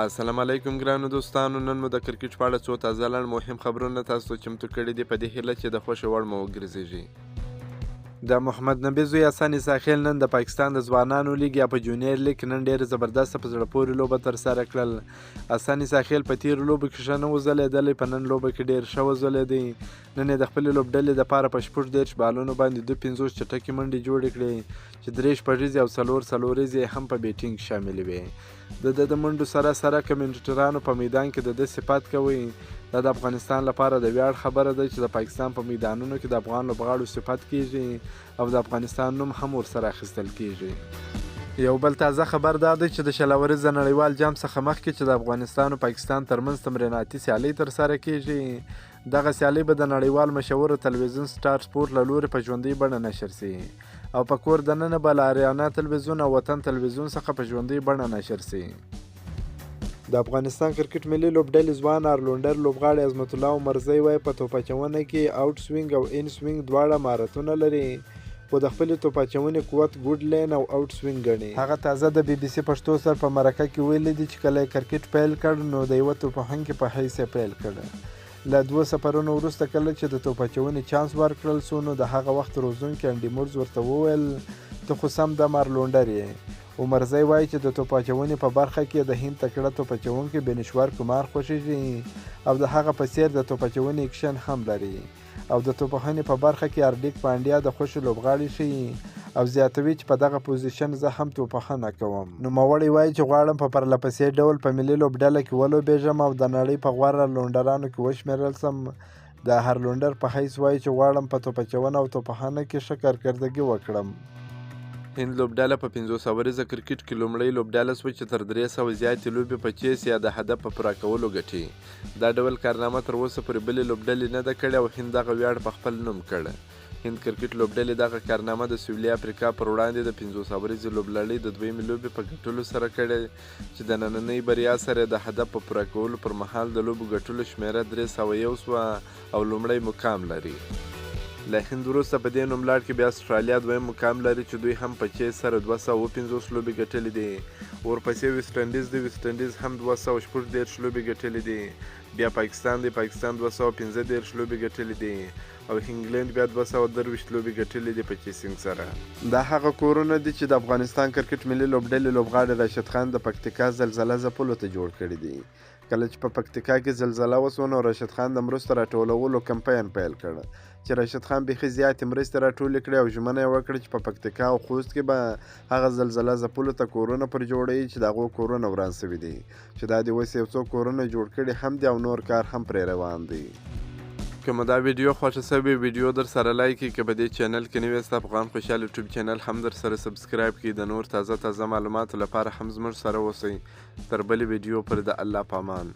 السلام علیکم ګرانو دوستانو، نن مو د کرکټ په اړه څو تازه لنډ مهم خبرونه تاسو ته چمتو کړي دي، په دې هیله چې د خوښې وړ مو وګرځېږي. د محمد نبي زوی حسن عیساخیل نن د پاکستان د ځوانانو لیګ یا په جونیر لیګ کې نن ډېره زبردسته په زړه پورې لوبه ترسره کړل. حسن عیساخیل په تېرو لوبو کې ښه نه و ځلېدلی، په نن لوبه کې ډېر ښه وځلېدی. نن یې د خپلې لوبډلې دپاره په 36 بالونو باندې 52 چټکې منډې جوړې کړې چې درې شپږیزې او څلور څلوریزې یې هم په بیټینګ کې شاملې وې. د ده د منډو سره سره کمنټیټرانو په میدان کې د ده صفت کوی. دا د افغانستان لپاره د ویاړ خبره ده چې د پاکستان په میدانونو کې د افغان لوبغاړو صفت کیږي او د افغانستان نوم هم ورسره اخیستل کیږي. یو بل تازه خبر دا دی چې د 20 اوریزه نړیوال جام څخه مخکې چې د افغانستان او پاکستان ترمنځ تمریناتي سیالۍ ترسره کیږي، دغه سیالۍ به د نړیوال مشهور تلویزیون سټار سپورټ له لوري په ژوندۍ بڼه نشر شي او په کور دننه به له اریانا تلویزیون او وطن تلویزیون څخه په ژوندۍ بڼه نشر شي. د افغانستان کرکټ ملي لوبډلې ځوان آرلونډر لوبغاړی عظمت الله عمرزی وایي په توپ اچونه کې اوټ سوینګ او ان سوینګ دواړه مهارتونه لري، خو د خپلې توپ اچونې قوت ګډ لین او اوټ سوینګ ګڼي. هغه تازه د بي بي سي پښتو سره په مرکه کې ویلي دي چې کله یې کرکټ پیل کړ نو د یوه توپوهونکي په حیث یې پیل کړ. له دوو سفرونو وروسته کله چې د توپ اچونې چانس ورکړل شو نو د هغه وخت روزونکي انډي مورز ورته وویل ته خو سم دم ارلونډر یې. عمرزی وایي چې د توپ اچونې په برخه کې د هند تکړه توپ اچونکی بنیشور کمار خوښیږي او د هغه په څیر د توپ اچونې اکشن هم لري او د توپوهنې په برخه کې هارډیک پانډیا د خوښې لوبغاړي ښيي او زیاتوي چې په دغه پوزیشن زه هم توپوهنه کوم. نوموړی وایي چې غواړم په پرلپسې ډول په ملي لوبډله کې ولوبېږم او د نړۍ په غوره لونډرانو کې وشمېرل شم. د هرلونډر په حیث وایي چې غواړم په توپ اچونه او توپوهنه کې ښه کارکردګي وکړم. هند لوبډله په 50 اوریزه کرکټ کې لومړۍ لوبډله شوه چې تر 300 زیاتې لوبې په چیس یا د هدف په پوره کولو ګټي. دا ډول کارنامه تر اوسه پورې بلې لوبډلې نه ده کړې او هند دغه ویاړ په خپل نوم کړ. هند کرکټ لوبډلې دغه کارنامه د سویلي افریقا پر وړاندې د 50 اوریزې لوبلړۍ د دویمې لوبې په ګټلو سره کړې چې د نننۍ بریا سره د هدف په پوره کولو پر مهال د لوبو ګټلو شمېره 301 شوه او لومړی مقام لري. له هند وروسته په دې نوملړ کې بیا اسټرالیا دویم مقام لري چې دوی هم په چیس سره 250 لوبې ګټلې دي. ورپسې ویسټ انډیز دی، ویسټ انډیز هم 236 لوبې ګټلې دي. بیا پاکستان دی، پاکستان 235 لوبې ګټلې دي او انګلند بیا 223 لوبې ګټلې دي په چیسینګ سره. دا هغه کورونه دي چې د افغانستان کرکټ ملي لوبډلې لوبغاړي راشد خان د پکتیکا زلزله ځپلو ته جوړ کړي دي. کله چې په پکتیکا کې زلزله وشوه نو راشد خان د مرستو راټولولو کمپاین پیل کړ چې راشد خان بیخي زیاتې مرستې راټولې کړې او ژمنه یې وکړه چې په پکتیکا او خوست کې به هغه زلزله ځپلو ته کورونه پر جوړوي چې د هغو کورونه وران شوي دي، چې دا دې اوس یو څو کورونه جوړ کړي هم دي او نور کار هم پرې روان دی. که مو دا ویډیو خوښه شوې، ویډیو در سره لایک کړئ. که په دې چینل کې نوي یاست، افغان خوشحال یوټیوب چینل هم در سره سبسکرایب کړئ. د نور تازه تازه معلوماتو لپاره هم زموږ سره اوسئ. تر بلې ویډیو پورې د الله په امان.